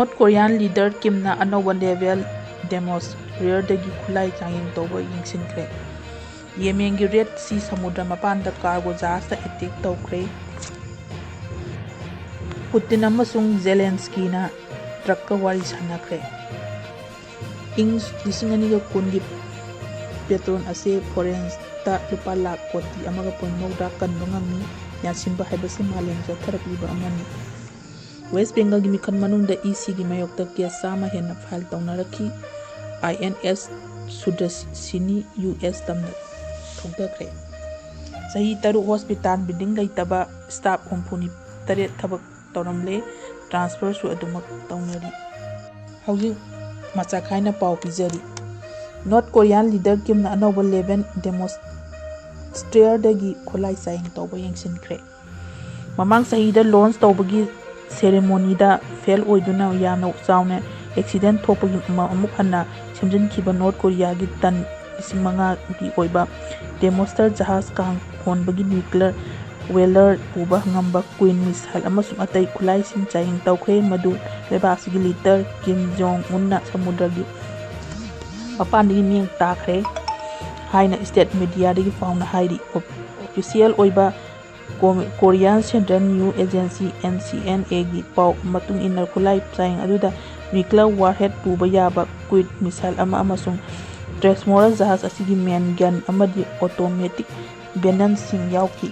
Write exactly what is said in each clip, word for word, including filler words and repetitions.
North Korean leader ꯀꯤꯝꯅ ꯑꯅꯧꯕ level ꯗꯦꯃꯣꯟꯁꯇ꯭ꯔꯦꯇꯔꯗꯒꯤ ꯈꯨꯠꯂꯥꯏ ꯆꯥꯡꯌꯦꯡ ꯇꯧꯕ ꯌꯦꯡꯁꯤꯟꯈ꯭ꯔꯦ꯫ ꯌꯦꯃꯦꯟꯒꯤ ꯔꯦꯗ ꯁꯤ ꯁꯃꯨꯗ꯭ꯔ ꯃꯄꯥꯟꯗ ꯀꯥꯔꯒꯣ ꯖꯍꯥꯖꯇ ꯑꯦꯇꯦꯛ ꯇꯧꯈ꯭ꯔꯦ꯫ ꯄꯨꯇꯤꯟ ꯑꯃꯁꯨꯡ ꯖꯦꯂꯦꯟꯁꯀꯤꯅ ꯇ꯭ꯔꯛꯀ ꯋꯥꯔꯤ ꯁꯥꯟꯅꯈ꯭ꯔꯦ꯫ ꯏꯪ ꯂꯤꯁꯤꯡ ꯑꯅꯤꯒ ꯀꯨꯟꯒꯤ ꯄꯦꯇ꯭ꯔꯣꯜ ꯑꯁꯤ ꯐꯣꯔꯦꯟꯁꯇ ꯂꯨꯄꯥ ꯂꯥꯈ ꯀꯣꯇꯤ ꯑꯃꯒ ꯄꯣꯏꯟ ꯃꯧꯗ꯭ꯔꯥ ꯀꯟꯕ ꯉꯝꯃꯤ꯫ ꯌꯥꯟꯁꯤꯟꯕ ꯍꯥꯏꯕꯁꯤ ꯃꯥꯂꯦꯝ ꯆꯥꯎꯊꯔꯛꯂꯤꯕ ꯑꯃꯅꯤ꯫ ꯋꯦꯁ ꯕꯦꯡꯒꯜꯒꯤ ꯃꯤꯈꯜ ꯃꯅꯨꯡꯗ ꯏ ꯁꯤꯒꯤ ꯃꯥꯌꯣꯛꯇ ꯀꯦꯁ ꯆꯥꯝꯃ ꯍꯦꯟꯅ ꯐꯥꯏꯜ ꯇꯧꯅꯔꯛꯈꯤ꯫ I N S Sudarshini U S ꯇꯝꯅ ꯊꯧꯊꯈ꯭ꯔꯦ꯫ ꯆꯍꯤ ꯇꯔꯨꯛ ꯍꯣꯁꯄꯤꯇꯥꯜ ꯕꯤꯜꯗꯤꯡ ꯂꯩꯇꯕ ꯁ꯭ꯇꯥꯐ ꯍꯨꯝꯐꯨ ꯇꯔꯦꯠ ꯊꯕꯛ ꯇꯧꯔꯝꯂꯦ꯫ ꯇ꯭ꯔꯥꯟꯁꯐꯔꯁꯨ ꯑꯗꯨꯃꯛ ꯇꯧꯅꯔꯤ꯫ ꯍꯧꯖꯤꯛ ꯃꯆꯥ ꯈꯥꯏꯅ ꯄꯥꯎ ꯄꯤꯖꯔꯤ꯫ ꯅꯣꯔꯠ ꯀꯣꯔꯤꯌꯥꯟ ꯂꯤꯗꯔ ꯀꯤꯝꯅ ꯑꯅꯧꯕ ꯂꯦꯚꯦꯜ ꯗꯦꯃꯣꯟꯁꯇ꯭ꯔꯦꯇꯔꯗꯒꯤ ꯈꯨꯠꯂꯥꯏ ꯆꯥꯌꯦꯡ ꯇꯧꯕ ꯌꯦꯡꯁꯤꯟꯈ꯭ꯔꯦ꯫ ꯃꯃꯥꯡ ꯆꯍꯤꯗ ꯂꯣꯟꯆ ꯇꯧꯕꯒꯤ ꯁꯦꯔꯦꯃꯣꯅꯤꯗ ꯐꯦꯜ ꯑꯣꯏꯗꯨꯅ ꯌꯥꯝꯅ ꯆꯥꯎꯅ ꯑꯦꯛꯁꯤꯗꯦꯟ ꯊꯣꯛꯄꯒꯤ ꯑꯃ-, ꯑꯃꯨꯛ ꯍꯟꯅ ꯁꯦꯝꯖꯤꯟꯈꯤꯕ ꯅꯣꯔꯠ ꯀꯣꯔꯤꯌꯥꯒꯤ ꯇꯟ ꯂꯤꯁꯤꯡ ꯃꯉꯥꯒꯤ ꯑꯣꯏꯕ ꯗꯦꯃꯣꯟꯁꯇ꯭ꯔꯦꯇꯔ ꯖꯍꯥꯖ ꯀꯥꯡ ꯍꯣꯟꯕꯒꯤ ꯅ꯭ꯌꯨꯀ꯭ꯂꯤꯌꯔ ꯋꯦꯂꯔ ꯄꯨꯕ ꯉꯝꯕ ꯀ꯭ꯋꯤꯟ ꯃꯤꯁꯥꯏꯜ ꯑꯃꯁꯨꯡ ꯑꯇꯩ ꯈꯨꯠꯂꯥꯏꯁꯤꯡ ꯆꯥꯌꯦꯡ ꯇꯧꯈ꯭ꯔꯦ, ꯃꯗꯨ ꯂꯩꯕꯥꯛ ꯑꯁꯤꯒꯤ ꯂꯤꯗꯔ ꯀꯤꯝ ꯖꯣꯡ ꯎꯟꯅ ꯁꯃꯨꯗ꯭ꯔꯒꯤ ꯃꯄꯥꯟꯗꯒꯤ ꯃꯤꯠꯌꯦꯡ ꯇꯥꯈ꯭ꯔꯦ ꯍꯥꯏꯅ ꯁ꯭ꯇꯦꯠ ꯃꯦꯗꯤꯌꯥꯗꯒꯤ ꯄꯥꯎꯅ ꯍꯥꯏꯔꯤ꯫ ꯑꯣꯐꯤꯁꯤꯌꯦꯜ ꯑꯣꯏꯕ ꯀꯣ-, Korean central news agency, N C and ꯑꯦꯒꯤ ꯄꯥꯎ ꯃꯇꯨꯡ ꯏꯟꯅ, ꯈꯨꯠꯂꯥꯏ ꯆꯥꯌꯦꯡ ꯑꯗꯨꯗ ꯅ꯭ꯌꯨꯀ꯭ꯂꯤꯌꯔ ꯋꯥꯔꯍꯦꯗ ꯄꯨꯕ ꯌꯥꯕ ꯀ꯭ꯔꯨꯏꯖ ꯃꯤꯁꯥꯏꯜ ꯑꯃ ꯑꯃꯁꯨꯡ ꯇ꯭ꯔꯦꯁꯃꯣꯔ ꯖꯍꯥꯖ ꯑꯁꯤꯒꯤ ꯃꯦꯟ ꯒꯟ ꯑꯃꯗꯤ ꯑꯣꯇꯣꯃꯦꯇꯤꯛ ꯕꯦꯅꯟꯁꯤꯡ ꯌꯥꯎꯈꯤ꯫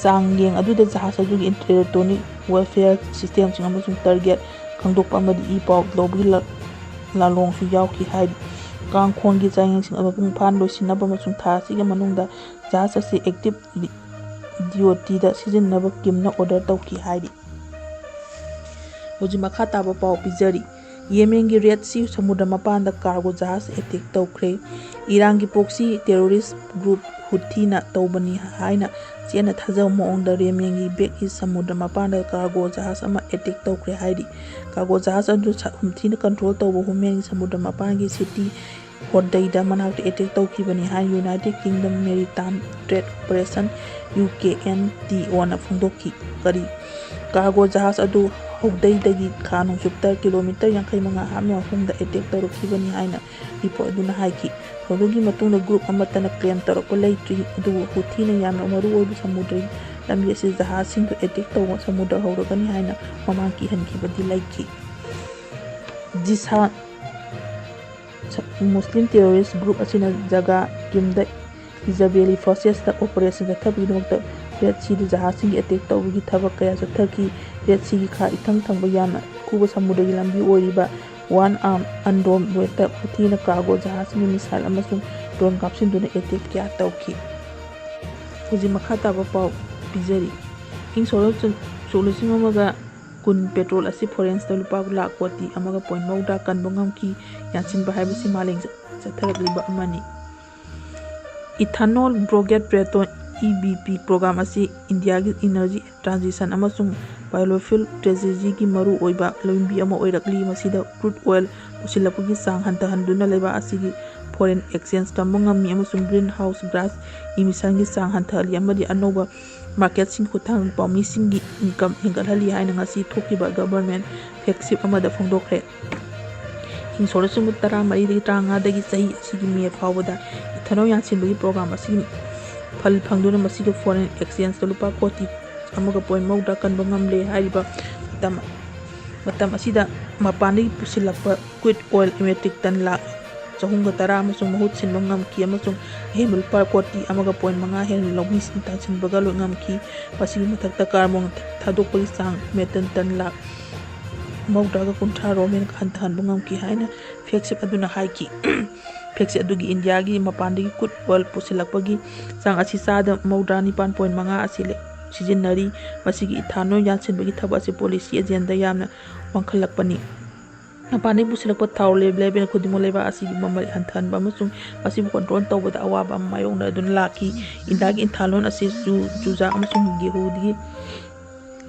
ꯆꯥꯡꯌꯦꯡ ꯑꯗꯨꯗ ꯖꯍꯥꯖ ꯑꯗꯨꯒꯤ ꯏꯂꯦꯛꯇ꯭ꯔꯣꯅꯤꯛ ꯋꯥꯔꯐꯦꯌꯔ ꯁꯤꯁꯇꯦꯝꯁꯤꯡ ꯑꯃꯁꯨꯡ ꯇꯥꯔꯒꯦꯠ ꯈꯪꯗꯣꯛꯄ ꯑꯃꯗꯤ ꯏ ꯄꯥꯎ ꯂꯧꯕꯒꯤ ꯂ-, ꯂꯥꯂꯣꯡꯁꯨ ꯌꯥꯎꯈꯤ ꯍꯥꯏꯔꯤ꯫ ꯀꯥꯡ ꯈꯣꯟꯒꯤ ꯆꯥꯡꯌꯦꯡꯁꯤꯡ ꯑꯗꯨ ꯃꯄꯨꯡ ꯐꯥꯅ ꯂꯣꯏꯁꯤꯟꯅꯕ ꯑꯃꯁꯨꯡ ꯊꯥ ꯑꯁꯤꯒꯤ ꯃꯅꯨꯡꯗ ꯖꯍꯥꯖ ꯑꯁꯤ ꯑꯦꯛꯇꯤꯚ ꯗ꯭ꯌꯨꯇꯤꯗ ꯁꯤꯖꯤꯟꯅꯅꯕ ꯀꯤꯝꯅ ꯑꯣꯔꯗꯔ ꯇꯧꯈꯤ ꯍꯥꯏꯔꯤ꯫ ꯍꯧꯖꯤꯛ ꯃꯈꯥ ꯇꯥꯕ ꯄꯥꯎ ꯄꯤꯖꯔꯤ꯫ ꯌꯦꯃꯦꯟꯒꯤ ꯔꯦꯗ ꯁꯤ ꯁꯃꯨꯗ꯭ꯔ ꯃꯄꯥꯟꯗ ꯀꯥꯔꯒꯣ ꯖꯍꯥꯖ ꯑꯦꯇꯦꯛ ꯇꯧꯈ꯭ꯔꯦ꯫ ꯏꯔꯥꯟꯒꯤ ꯄ꯭ꯔꯣꯛꯁꯤ ꯇꯦꯔꯣꯔꯤꯁ ꯒ꯭ꯔꯨꯞ ꯍꯨꯊꯤꯅ ꯇꯧꯕꯅꯤ ꯍꯥꯏꯅ ꯆꯦꯠꯅ ꯊꯥꯖꯕ ꯃꯑꯣꯡꯗ ꯌꯦꯃꯦꯟꯒꯤ ꯕꯦꯛ ꯏꯁ ꯁꯃꯨꯗ꯭ꯔ ꯃꯄꯥꯟꯗ ꯀꯥꯔꯒꯣ ꯖꯍꯥꯖ ꯑꯃ ꯑꯦꯇꯦꯛ ꯇꯧꯈ꯭ꯔꯦ ꯍꯥꯏꯔꯤ꯫ ꯀꯥꯔꯒꯣ ꯖꯍꯥꯖ ꯑꯗꯨ ꯁ-, ꯍꯨꯊꯤꯅ ꯀꯟꯇ꯭ꯔꯣꯜ ꯇꯧꯕ ꯌꯦꯃꯦꯟꯒꯤ ꯁꯃꯨꯗ꯭ꯔ ꯃꯄꯥꯟꯒꯤ ꯁꯤꯇꯤ ꯍꯣꯗꯩꯗ ꯃꯅꯥꯛꯇ ꯑꯦꯇꯦꯛ ꯇꯧꯈꯤꯕꯅꯤ ꯍꯥꯏꯅ United Kingdom maritime trade corporation, U K N T O ꯐꯣꯡꯗꯣꯛꯈꯤ꯫ ꯀꯔꯤ-, ꯀꯥꯔꯒꯣ ꯖꯍꯥꯖ ꯑꯗꯨ ꯍꯧꯗꯩꯗꯒꯤ ꯈꯥ ꯅꯣꯡꯆꯨꯞꯇ ꯀꯤꯂꯣꯃꯤꯇꯔ ꯌꯥꯡꯈꯩ ꯃꯉꯥ ꯍꯥꯞꯅ ꯃꯐꯝꯗ ꯑꯦꯇꯦꯛ ꯇꯧꯔꯛꯈꯤꯕꯅꯤ ꯍꯥꯏꯅ ꯔꯤꯄꯣꯔꯠ ꯑꯗꯨꯅ ꯍꯥꯏꯈꯤ꯫ ꯊꯧꯗꯣꯛꯀꯤ ꯃꯇꯨꯡꯗ ꯒ꯭ꯔꯨꯞ ꯑꯃꯠꯇꯅ ꯀ꯭ꯂꯦꯝ ꯇꯧꯔꯛꯄ ꯂꯩꯇ꯭ꯔꯤ, ꯑꯗꯨꯕꯨ ꯍꯨꯊꯤꯅ ꯌꯥꯝꯅ ꯃꯔꯨꯑꯣꯏꯕ ꯁꯃꯨꯗ꯭ꯔꯒꯤ ꯂꯝꯕꯤ ꯑꯁꯤ ꯖꯍꯥꯖꯁꯤꯡꯗ ꯑꯦꯇꯦꯛ ꯇꯧꯕ ꯁꯃꯨꯗ꯭ꯔ ꯍꯧꯔꯒꯅꯤ ꯍꯥꯏꯅ ꯃꯃꯥꯡ ꯀꯤꯍꯟꯈꯤꯕꯗꯤ ꯂꯩꯈꯤ꯫ ꯖꯤꯁꯥ-, ꯁ-, ꯃꯨꯁꯂꯤꯝ ꯇꯦꯔꯣꯔꯤꯁ ꯒ꯭ꯔꯨꯞ ꯑꯁꯤꯅ ꯖꯒꯥ ꯀꯤꯝꯗ ꯏꯖꯕꯦꯂꯤ ꯐꯣꯔꯁꯦꯁꯇ ꯑꯣꯄꯔꯦꯁꯟ ꯆꯠꯊꯕꯒꯤꯗꯃꯛꯇ ꯔꯦꯗ ꯁꯤꯗ ꯖꯍꯥꯖꯁꯤꯡꯒꯤ ꯑꯦꯇꯦꯛ ꯇꯧꯕꯒꯤ ꯊꯕꯛ ꯀꯌꯥ ꯆꯠꯊꯈꯤ꯫ ꯔꯦꯗ ꯁꯤꯒꯤ ꯈꯥ ꯏꯊꯪ ꯊꯪꯕ ꯌꯥꯝꯅ ꯈꯨꯕ ꯁꯃꯨꯗ꯭ꯔꯒꯤ ꯂꯝꯕꯤ ꯑꯣꯏꯔꯤꯕ ꯋꯥꯟ ꯑꯥꯔꯝ ꯑꯟꯗ꯭ꯔꯣꯝ ꯋꯦꯠꯇ ꯍꯨꯊꯤꯅ ꯀꯥꯔꯒꯣ ꯖꯍꯥꯖꯁꯤꯡꯒꯤ ꯃꯤꯁꯥꯏꯜ ꯑꯃꯁꯨꯡ ꯗ꯭ꯔꯣꯟ ꯀꯥꯞꯁꯤꯟꯗꯨꯅ ꯑꯦꯇꯦꯛ ꯀꯌꯥ ꯇꯧꯈꯤ꯫ ꯍꯧꯖꯤꯛ ꯃꯈꯥ ꯇꯥꯕ ꯄꯥꯎ ꯄꯤꯖꯔꯤ꯫ ꯏꯪ ꯁꯣꯛ ꯂꯤꯁꯤꯡ ꯑꯃꯒ ꯀꯨꯟ ꯄꯦꯇ꯭ꯔꯣꯜ ꯑꯁꯤ ꯐꯣꯔꯦꯟꯁꯇ ꯂꯨꯄꯥ ꯂꯥꯈ ꯀꯣꯇꯤ ꯑꯃꯒ ꯄꯣꯏꯟ ꯃꯧꯗ꯭ꯔꯥ ꯀꯟꯕ ꯉꯝꯈꯤ꯫ ꯌꯥꯟꯁꯤꯟꯕ ꯍꯥꯏꯕꯁꯤ ꯃꯥꯂꯦꯝ ꯆꯠꯊꯔꯛꯂꯤꯕ ꯑꯃꯅꯤ꯫ Ethanol Blended Petrol, E B P, programme ꯑꯁꯤ ꯏꯟꯗꯤꯌꯥꯒꯤ ꯏꯅꯔꯖꯤ ꯇ꯭ꯔꯥꯟꯖꯤꯁꯟ ꯑꯃꯁꯨꯡ ꯕꯥꯏꯑꯣꯐ꯭ꯌꯨꯜ ꯇ꯭ꯔꯦꯖꯦꯗꯤꯒꯤ ꯃꯔꯨꯑꯣꯏꯕ ꯂꯝꯕꯤ ꯑꯃ ꯑꯣꯏꯔꯛꯂꯤ꯫ ꯃꯁꯤꯗ ꯀ꯭ꯔꯨꯗ ꯑꯣꯏꯜ ꯄꯨꯁꯤꯜꯂꯛꯄꯒꯤ ꯆꯥꯡ ꯍꯟꯊꯍꯟꯗꯨꯅ ꯂꯩꯕꯥꯛ ꯑꯁꯤꯒꯤ ꯐꯣꯔꯦꯟ ꯑꯦꯛꯁꯆꯦꯟꯖ ꯀꯟꯕ ꯉꯝꯃꯤ ꯑꯃꯁꯨꯡ ꯒ꯭ꯔꯤꯟ ꯍꯥꯎꯁ ꯒ꯭ꯌꯥꯁ ꯏꯃꯤꯁꯟꯒꯤ ꯆꯥꯡ ꯍꯟꯊꯍꯜꯂꯤ ꯑꯃꯗꯤ ꯑꯅꯧꯕ ꯃꯥꯔꯀꯦꯠꯁꯤꯡ ꯈꯨꯠꯊꯥꯡꯗ ꯄꯥꯎꯃꯤꯁꯤꯡꯒꯤ ꯏꯟꯀꯝ ꯍꯦꯟꯒꯠꯍꯜꯂꯤ ꯍꯥꯏꯅ ꯉꯁꯤ ꯊꯣꯛꯈꯤꯕ ꯒꯕꯔꯃꯦꯟ ꯐ꯭ꯂꯦꯒꯁꯤꯞ ꯑꯃꯗ ꯐꯣꯡꯗꯣꯛꯈ꯭ꯔꯦ꯫ ꯏꯪ ꯁꯣꯛ ꯂꯤꯁꯤꯡ ꯇꯔꯥꯃꯔꯤꯗꯒꯤ ꯇꯔꯥꯃꯉꯥꯗꯒꯤ ꯆꯍꯤ ꯑꯁꯤꯒꯤ ꯃꯦ ꯐꯥꯎꯕꯗ ꯏꯊꯅꯣꯜ ꯌꯥꯟꯁꯤꯟꯕꯒꯤ ꯄ꯭ꯔꯣꯒ꯭ꯔꯥꯝ ꯑꯁꯤꯒꯤ ꯐꯜ ꯐꯪꯗꯨꯅ ꯃꯁꯤꯒꯤ ꯐꯣꯔꯦꯟ ꯑꯦꯛꯁꯆꯦꯟꯖꯇ ꯂꯨꯄꯥ ꯀꯣꯇꯤ ꯑꯃꯒ ꯄꯣꯏꯟ ꯃꯧꯗ꯭ꯔꯥ ꯀꯟꯕ ꯉꯝꯂꯦ꯫ ꯍꯥꯏꯔꯤꯕ ꯃꯇꯝ, ꯃꯇꯝ ꯑꯁꯤꯗ ꯃꯄꯥꯟꯗꯒꯤ ꯄꯨꯁꯤꯜꯂꯛꯄ ꯀ꯭ꯔꯨꯗ ꯑꯣꯏꯜ ꯃꯦꯇ꯭ꯔꯤꯛ ꯇꯟ ꯂꯥꯈ ꯆꯍꯨꯝꯒ ꯇꯔꯥ ꯑꯃꯁꯨꯡ ꯃꯍꯨꯠ ꯁꯤꯟꯕ ꯉꯝꯈꯤ ꯑꯃꯁꯨꯡ ꯑꯍꯦꯟꯕ ꯂꯨꯄꯥ ꯀꯣꯇꯤ ꯑꯃꯒ ꯄꯣꯏꯟ ꯃꯉꯥ ꯍꯦꯟꯅ ꯂꯧꯃꯤꯁꯤꯡ ꯇꯥꯟꯁꯤꯟꯕꯒ ꯂꯣꯏ ꯉꯝꯈꯤ꯫ ꯃꯁꯤꯒꯤ ꯃꯊꯛꯇ ꯀꯥꯔꯕꯣꯟ ꯊꯥꯗꯣꯛꯄꯒꯤ ꯆꯥꯡ ꯃꯦꯇ꯭ꯔꯤꯛ ꯇꯟ ꯂꯥꯈ ꯃꯧꯗ꯭ꯔꯥꯒ ꯀꯨꯟꯊ꯭ꯔꯥ ꯔꯣꯝ ꯍꯦꯟꯅ ꯍꯟꯊꯍꯟꯕ ꯉꯝꯈꯤ ꯍꯥꯏꯅ ꯐ꯭ꯂꯦꯒꯁꯤꯞ ꯑꯗꯨꯅ ꯍꯥꯏꯈꯤ꯫ ꯐ꯭ꯂꯦꯒꯁꯤꯞ ꯑꯗꯨꯒꯤ ꯏꯟꯗꯤꯌꯥꯒꯤ ꯃꯄꯥꯟꯗꯒꯤ ꯀ꯭ꯔꯨꯗ ꯑꯣꯏꯜ ꯄꯨꯁꯤꯜꯂꯛꯄꯒꯤ ꯆꯥꯡ ꯑꯁꯤ ꯆꯥꯗ ꯃꯧꯗ꯭ꯔꯥ ꯅꯤꯄꯥꯟ ꯄꯣꯏꯟ ꯃꯉꯥ ꯑꯁꯤ ꯂꯦ-, ꯁꯤꯖꯤꯟꯅꯔꯤ꯫ ꯃꯁꯤꯒꯤ ꯏꯊꯥꯅꯣꯜ ꯌꯥꯟꯁꯤꯟꯕꯒꯤ ꯊꯕꯛ ꯑꯁꯤ ꯄꯣꯂꯤꯁꯤ ꯑꯦꯖꯦꯟꯗꯥ ꯌꯥꯝꯅ ꯋꯥꯡꯈꯠꯂꯛꯄꯅꯤ꯫ ꯃꯄꯥꯟꯗꯒꯤ ꯄꯨꯁꯤꯜꯂꯛꯄ ꯊꯥꯎ ꯂꯦ-, ꯂꯦꯕꯦꯜ ꯈꯨꯗꯤꯡꯃꯛ ꯂꯩꯕꯥꯛ ꯑꯁꯤꯒꯤ ꯃꯃꯜ ꯍꯟꯊꯍꯟꯕ ꯑꯃꯁꯨꯡ ꯃꯁꯤꯕꯨ ꯀꯟꯇ꯭ꯔꯣꯜ ꯇꯧꯕꯗ ꯑꯋꯥꯕ ꯑꯃ ꯃꯥꯌꯣꯛꯅꯗꯨꯅ ꯂꯥꯛꯈꯤ꯫ ꯏꯟꯗꯤꯌꯥꯒꯤ ꯏꯊꯥꯅꯣꯜ ꯑꯁꯤ ꯆꯨ-, ꯆꯨꯖꯥꯛ ꯑꯃꯁꯨꯡ ꯒꯦꯍꯨꯗꯒꯤ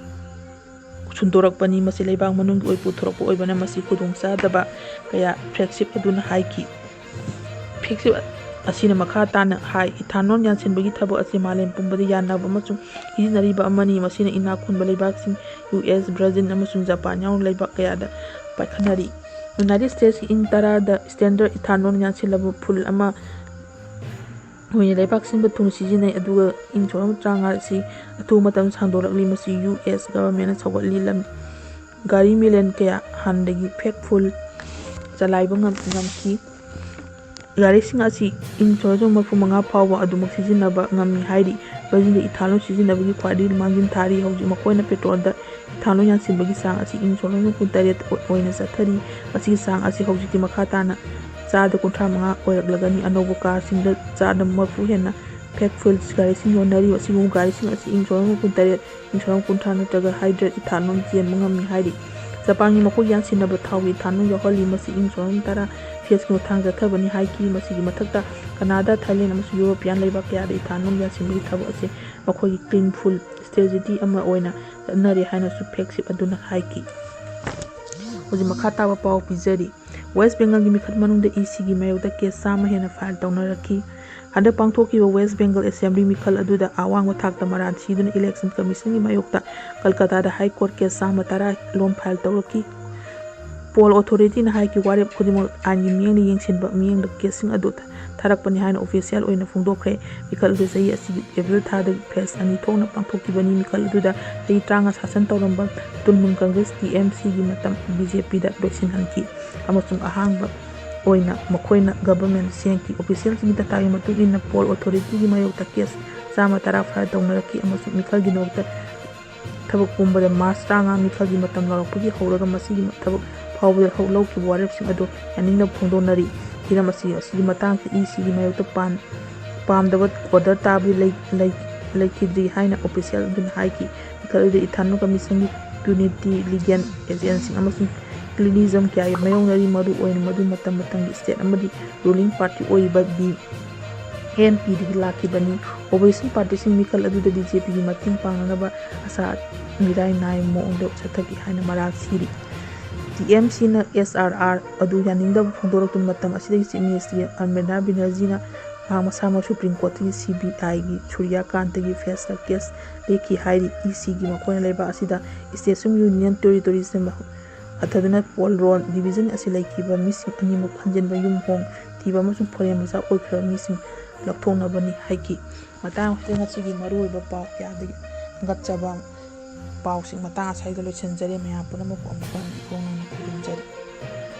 ꯁꯨꯝꯗꯣꯔꯛꯄꯅꯤ꯫ ꯃꯁꯤ ꯂꯩꯕꯥꯛ ꯃꯅꯨꯡꯒꯤ ꯑꯣꯏ ꯄꯨꯊꯣꯔꯛꯄ ꯑꯣꯏꯕꯅ ꯃꯁꯤ ꯈꯨꯗꯣꯡꯆꯥꯗꯕ ꯀꯌꯥ ꯐ꯭ꯂꯦꯒꯁꯤꯞ ꯑꯗꯨꯅ ꯍꯥꯏꯈꯤ꯫ ꯐ꯭ꯂꯦꯒꯁꯤꯞ ꯑꯁꯤꯅ ꯃꯈꯥ ꯇꯥꯅ ꯍꯥꯏ, ethanol ꯌꯥꯟꯁꯤꯟꯕꯒꯤ ꯊꯕꯛ ꯑꯁꯤ ꯃꯥꯂꯦꯝ ꯄꯨꯝꯕꯗ ꯌꯥꯅꯕ ꯑꯃꯁꯨꯡ ꯁꯤꯖꯤꯟꯅꯔꯤꯕ ꯑꯃꯅꯤ꯫ ꯃꯁꯤꯅ ꯏꯅꯥꯛ ꯈꯨꯟꯕ ꯂꯩꯕꯥꯛꯁꯤꯡ, ꯌꯨ ꯑꯦꯁ, ꯕ꯭ꯔꯥꯖꯤꯜ ꯑꯃꯁꯨꯡ ꯖꯄꯥꯟ ꯌꯥꯎꯅ ꯂꯩꯕꯥꯛ ꯀꯌꯥꯗ ꯄꯥꯏꯈꯠꯅꯔꯤ꯫ United States ꯀꯤ ꯏꯪ ꯇꯔꯥꯗ standard ethanol ꯌꯥꯟꯁꯤꯜꯂꯕ ꯐꯨꯜ ꯑꯃ ꯑꯣꯏꯅ ꯂꯩꯕꯥꯛ ꯁꯤꯟꯕ ꯊꯨꯡꯅ ꯁꯤꯖꯤꯟꯅꯩ, ꯑꯗꯨꯒ ꯏꯪ ꯁꯣꯛ ꯇꯔꯥꯃꯉꯥ ꯑꯁꯤ ꯑꯊꯨꯕ ꯃꯇꯝꯗ ꯁꯥꯡꯗꯣꯔꯛꯂꯤ꯫ ꯃꯁꯤ ꯌꯨ ꯑꯦꯁ government ꯅ ꯁꯧꯒꯠꯂꯤ꯫ ꯂꯝ, ꯒꯥꯔꯤ million ꯀꯌꯥ ꯍꯥꯟꯅꯗꯒꯤ fake fuel ꯆꯂꯥꯏꯕ ꯉꯝ-, ꯉꯝꯈꯤ꯫ ꯒꯥꯔꯤꯁꯤꯡ ꯑꯁꯤ ꯏꯪ ꯁꯣꯛ ꯃꯔꯤꯐꯨ ꯃꯉꯥ ꯐꯥꯎꯕ ꯑꯗꯨꯃꯛ ꯁꯤꯖꯤꯟꯅꯕ ꯉꯝꯃꯤ ꯍꯥꯏꯔꯤ꯫ ꯕ꯭ꯔꯥꯖꯤꯜꯗ ethanol ꯁꯤꯖꯤꯟꯅꯕꯒꯤ ꯈ꯭ꯋꯥꯏꯗꯒꯤ ꯃꯥꯡꯖꯤꯟ ꯊꯥꯔꯤ꯫ ꯍꯧꯖꯤꯛ ꯃꯈꯣꯏꯅ petrol ꯗ ethanol ꯌꯥꯟꯁꯤꯟꯕꯒꯤ ꯆꯥꯡ ꯑꯁꯤ ꯏꯪ ꯁꯣꯛ ꯀꯨꯟꯇꯔꯦꯠ ꯑꯣꯏꯅ ꯆꯠꯊꯔꯤ꯫ ꯃꯁꯤꯒꯤ ꯆꯥꯡ ꯑꯁꯤ ꯍꯧꯖꯤꯛꯇꯤ ꯃꯈꯥ ꯇꯥꯅ ꯆꯥꯗ ꯀꯨꯟꯊ꯭ꯔꯥ ꯃꯉꯥ ꯑꯣꯏꯔꯛꯂꯒꯅꯤ꯫ ꯑꯅꯧꯕ car ꯁꯤꯡꯗ ꯆꯥꯗ ꯃꯔꯤꯐꯨ ꯍꯦꯟꯅ fake fuel ꯒꯥꯔꯤꯁꯤꯡ ꯌꯣꯟꯅꯔꯤ꯫ ꯑꯁꯤꯒꯨꯝꯕ ꯒꯥꯔꯤꯁꯤꯡ ꯑꯁꯤ ꯏꯪ ꯁꯣꯛ ꯀꯨꯟꯇꯔꯦꯠ, ꯏꯪ ꯁꯣꯛ ꯀꯨꯟꯊ꯭ꯔꯥ ꯅꯠꯇ꯭ꯔꯒ hydrated ethanol ꯆꯦꯟꯕ ꯉꯝꯃꯤ ꯍꯥꯏꯔꯤ꯫ ꯖꯄꯥꯟꯒꯤ ꯃꯈꯣꯏꯒꯤ ꯌꯥꯟꯁꯤꯟꯅꯕ ꯊꯥꯎꯒꯤ ethanol ꯌꯥꯎꯍꯜꯂꯤ꯫ ꯃꯁꯤ ꯏꯪ ꯁꯣꯛ ꯇꯔꯥ ꯐꯦꯁꯀꯤ ꯃꯇꯥꯡ ꯆꯠꯊꯕꯅꯤ ꯍꯥꯏꯈꯤ꯫ ꯃꯁꯤꯒꯤ ꯃꯊꯛꯇ ꯀꯅꯥꯗꯥ, ꯊꯥꯏꯂꯦꯟ ꯑꯃꯁꯨꯡ ꯌꯨꯔꯣꯄꯤꯌꯥꯟ ꯂꯩꯕꯥꯛ ꯀꯌꯥꯗ ethanol ꯌꯥꯟꯁꯤꯟꯕꯒꯤ ꯊꯕꯛ ꯑꯁꯤ ꯃꯈꯣꯏꯒꯤ clean fuel strategy ꯑꯃ ꯑꯣꯏꯅ ꯆꯠꯅꯔꯤ ꯍꯥꯏꯅꯁꯨ flagship ꯑꯗꯨꯅ ꯍꯥꯏꯈꯤ꯫ ꯍꯧꯖꯤꯛ ꯃꯈꯥ ꯇꯥꯕ ꯄꯥꯎ ꯄꯤꯖꯔꯤ꯫ ꯋꯦꯁ ꯕꯦꯡꯒꯜꯒꯤ ꯃꯤꯈꯜ ꯃꯅꯨꯡꯗ ꯏ ꯁꯤꯒꯤ ꯃꯥꯌꯣꯛꯇ case ꯆꯥꯝꯃ ꯍꯦꯟꯅ file ꯇꯧꯅꯔꯛꯈꯤ꯫ ꯍꯟꯗꯛ ꯄꯥꯡꯊꯣꯛꯈꯤꯕ ꯋꯦꯁ ꯕꯦꯡꯒꯜ assembly ꯃꯤꯈꯜ ꯑꯗꯨꯗ ꯑꯋꯥꯡꯕ ꯊꯥꯛꯇ ꯃꯔꯥꯜ ꯁꯤꯗꯨꯅ election commission ꯒꯤ ꯃꯥꯌꯣꯛꯇ ꯀꯜꯀꯇꯥꯗ high court case ꯆꯥꯝꯃ ꯇꯔꯥ ꯂꯣꯝ file ꯇꯧꯔꯛꯈꯤ꯫ Poll authority ꯅ ꯍꯥꯏꯈꯤ, ꯋꯥꯔꯦꯞ ꯈꯨꯗꯤꯡꯃꯛ ꯑꯥꯏꯟꯒꯤ ꯃꯤꯠꯌꯦꯡꯗ ꯌꯦꯡꯁꯤꯟꯕ ꯃꯤꯠꯌꯦꯡꯗ case ꯁꯤꯡ ꯑꯗꯨ ꯊꯥꯔꯛꯄꯅꯤ ꯍꯥꯏꯅ official ꯑꯣꯏꯅ ꯐꯣꯡꯗꯣꯛꯈ꯭ꯔꯦ꯫ ꯃꯤꯈꯜ ꯑꯗꯨ ꯆꯍꯤ ꯑꯁꯤꯒꯤ April ꯊꯥꯗ phase ꯑꯅꯤ ꯊꯣꯛꯅ ꯄꯥꯡꯊꯣꯛꯈꯤꯕꯅꯤ꯫ ꯃꯤꯈꯜ ꯑꯗꯨꯗ ꯆꯍꯤ ꯇꯔꯥꯃꯉꯥ ꯁꯥꯁꯟ ꯇꯧꯔꯝꯕ ꯇ꯭ꯔꯤꯅꯃꯨꯜ ꯀꯪꯒ꯭ꯔꯦꯁ, T M C ꯒꯤ ꯃꯇꯝ B J P ꯗ ꯂꯣꯏꯁꯤꯟꯍꯟꯈꯤ ꯑꯃꯁꯨꯡ ꯑꯍꯥꯡꯕ ꯑꯣꯏꯅ ꯃꯈꯣꯏꯅ government ꯁꯦꯝꯈꯤ꯫ Official ꯁꯤꯡꯒꯤ data ꯒꯤ ꯃꯇꯨꯡ ꯏꯟꯅ, poll authority ꯒꯤ ꯃꯥꯌꯣꯛꯇ case ꯆꯥꯝꯃ ꯇꯔꯥ file ꯇꯧꯅꯔꯛꯈꯤ ꯑꯃꯁꯨꯡ ꯃꯤꯈꯜꯒꯤ ꯃꯥꯌꯣꯛꯇ ꯊꯕꯛ ꯄꯨꯝꯕꯗ March ꯇꯔꯥꯃꯉꯥ ꯃꯤꯈꯜꯒꯤ ꯃꯇꯝ ꯂꯥꯎꯔꯛꯄꯒꯤ ꯍꯧꯔꯒ ꯃꯁꯤꯒꯤ ꯊꯕꯛ ꯐꯥꯎꯕꯗ ꯍꯧ-, ꯂꯧꯈꯤꯕ ꯋꯥꯔꯦꯞꯁꯤꯡ ꯑꯗꯨ ꯌꯥꯅꯤꯡꯗꯕ ꯐꯣꯡꯗꯣꯛꯅꯔꯤ꯫ ꯍꯤꯔꯝ ꯑꯁꯤ, ꯑꯁꯤꯒꯤ ꯃꯇꯥꯡꯗ ꯏ ꯁꯤꯒꯤ ꯃꯥꯌꯣꯛꯇ ꯄꯥꯟ-, ꯄꯥꯝꯗꯕ order ꯇꯥꯕꯗꯤ ꯂꯩ-, ꯂꯩ-, ꯂꯩꯈꯤꯗ꯭ꯔꯤ ꯍꯥꯏꯅ official ꯑꯗꯨꯅ ꯍꯥꯏꯈꯤ꯫ ꯃꯤꯈꯜ ꯑꯗꯨꯗ ethanol commission ꯒꯤ community, legal agent ꯁꯤꯡ ꯑꯃꯁꯨꯡ clericism ꯀꯌꯥ ꯃꯥꯌꯣꯛꯅꯔꯤ, ꯃꯔꯨ ꯑꯣꯏꯅ ꯃꯗꯨ ꯃꯇꯝ ꯃꯇꯝꯒꯤ state ꯑꯃꯗꯤ ruling party ꯑꯣꯏꯔꯤꯕ B N P ꯗꯒꯤ ꯂꯥꯛꯈꯤꯕꯅꯤ꯫ Opposition party ꯁꯤꯡ ꯃꯤꯈꯜ ꯑꯗꯨꯗ B J P ꯒꯤ ꯃꯇꯦꯡ ꯄꯥꯡꯅꯅꯕ ꯑꯁꯥ ꯃꯤꯔꯥꯏ ꯅꯥꯏ ꯃꯑꯣꯡꯗ ꯆꯠꯊꯈꯤ ꯍꯥꯏꯅ ꯃꯔꯥꯜ ꯁꯤꯔꯤ꯫ ꯇꯤ ꯑꯦꯝ ꯁꯤꯅ ꯑꯦꯁ ꯑꯥꯔ ꯑꯥꯔ ꯑꯗꯨ ꯌꯥꯅꯤꯡꯗꯕ ꯐꯣꯡꯗꯣꯔꯛꯇꯨꯅ ꯃꯇꯝ ꯑꯁꯤꯗꯒꯤ Chief Minister ꯑꯔꯃꯦꯟꯗꯥ ꯕꯦꯅꯔꯖꯤꯅ ꯃꯍꯥꯛ ꯃꯁꯥꯃꯛ Supreme Courtꯀꯤ ꯁꯤ ꯕꯤ ꯑꯥꯏꯒꯤ ꯁꯨꯔ꯭ꯌꯥꯀꯥꯟꯇꯒꯤ ꯐꯦꯁꯇ ꯀꯦꯁ ꯂꯦꯞꯈꯤ ꯍꯥꯏꯔꯤ꯫ ꯏ ꯁꯤꯒꯤ ꯃꯈꯣꯏꯅ ꯂꯩꯕꯥꯛ ꯑꯁꯤꯗ States of Union Territoriesꯅ ꯍꯟꯊꯗꯨꯅ ꯄꯣꯜ ꯔꯣꯟ ꯗꯤꯕꯤꯖꯟ ꯑꯁꯤ ꯂꯩꯈꯤꯕ ꯃꯤꯁꯤꯡ ꯑꯅꯤꯃꯛ ꯍꯟꯖꯤꯟꯕ, ꯌꯨꯝ ꯍꯣꯡ ꯊꯤꯕ ꯑꯃꯁꯨꯡ ꯐꯣꯔꯦꯟ ꯃꯆꯥ ꯑꯣꯏꯈ꯭ꯔꯕ ꯃꯤꯁꯤꯡ ꯂꯧꯊꯣꯛꯅꯕꯅꯤ ꯍꯥꯏꯈꯤ꯫ ꯃꯇꯥꯡ ꯑꯁꯤꯗ ꯉꯁꯤꯒꯤ ꯃꯔꯨꯑꯣꯏꯕ ꯄꯥꯎ ꯀꯌꯥꯗꯒꯤ ꯈꯟꯒꯠꯆꯕ ꯄꯥꯎꯁꯤꯡ ꯃꯇꯥꯡ ꯑꯁ꯭ꯋꯥꯏꯗ ꯂꯣꯏꯁꯤꯟꯖꯔꯦ꯫ ꯃꯌꯥꯝ ꯄꯨꯝꯅꯃꯛꯄꯨ ꯑꯃꯨꯛ ꯍꯟꯅ ꯏꯀꯣꯡꯅ